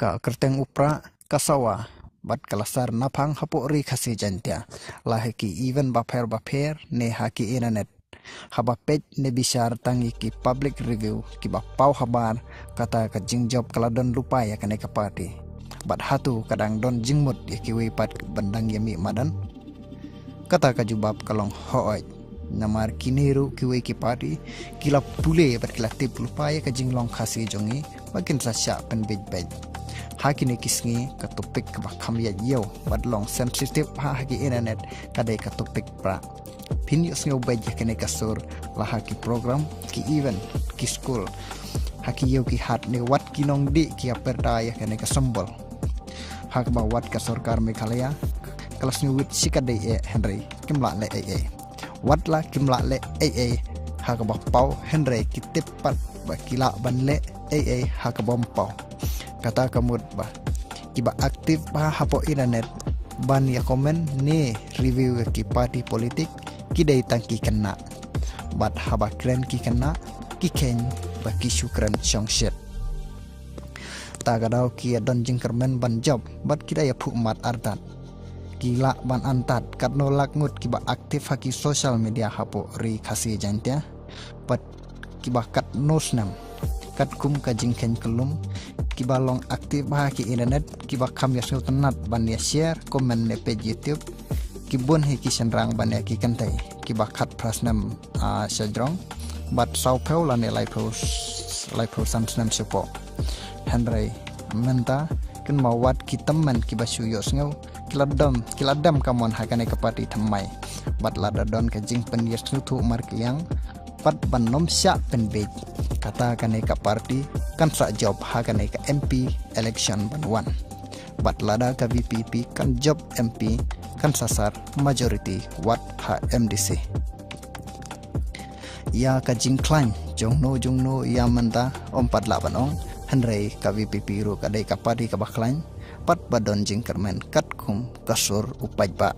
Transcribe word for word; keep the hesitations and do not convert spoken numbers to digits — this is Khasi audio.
Ka kyrteng u Prah ka sawa bad ka la sar naphang hapoh Ri Khasi Jaiñtia la ha ki event bapher bapher ne ha ki internet. Haba peit ne bishar tang ïa ki public review kiba paw habar, kata ka jingjop ka la don lypa ïa kane ka party. Bad hato ka dang don jingmut ïa kiwei pat ban dang ïa mih madan? Kata ka jubab ka long hooid. Namar kine ruh kiwei ki party ki la pule bad ki la tip lypa ïa ka jinglong Khasi jong ngi ba kin sa shah pynbeit beit. Ha kine ki sngi ka topic kaba kham ïaid ïew bad long sensitive ha, ha ki internet ka dei ka topic Prah. Phin ïohsngew beit ïa kane ka sur la ha ki program, ki event, ki skul, ha ki ïew ki hat ne wat ki nongdih ki ïa pyrta ïa kane ka symbol. Ha kaba wat ka sorkar Meghalaya ka la sngewwit shikatdei eh, hynrei kim lah leh ei ei. Wat la kim lah leh ei ei ha kaba paw, hynrei ki tip pat ba ki lah ban leh ei ei ha kaba ym paw. Kata ka mut ba kiba active bha hapoh internet ban ïa comment ne review ïa ki party politik ki dei tang ki khynnah. Bad haba kren ki khynnah, ki kheiñ ba ki shu kren shongshit. Ta ka daw ki ïa don jingkyrmen ban jop bad ki da ïa phuh mat artat. Ki lah ban antat katno lak ngut kiba active ha ki social media hapoh Ri Khasi Jaiñtia bad kiba katno snem. Katkum ka jingkheiñ kyllum, kiba long active bha ha ki internet, kiba kham ïa sngewtynnat ban ïa share, comment ne page YouTube, ki bun hi ki shynrang ban ïa ki kynthei kiba khatphra snem, ah, shajrong bad sawphew lane laiphew, laiphew san snem shapoh. Hynrei mynta kynmaw wat ki tymmen kiba shu ïohsngew ki la dem, ki la dem kamon ha kane ka party thymmai. Bad lada don ka jingpynïasngewthuh markylliang pat ban ym shah pynbeit, kata kane ka party kan sa jop ha kane ka M P election ban wan. Bad lada ka V P P kan jop M P, kan sa sar majority wat ha M D C. Ïa ka jingkhlaiñ jongno jongno ïa mynta ym pat lah ban ong, hynrei ka V P P ruh ka dei ka party kaba khlaiñ pat ba don jingkyrmen katkum ka sur u paidbah.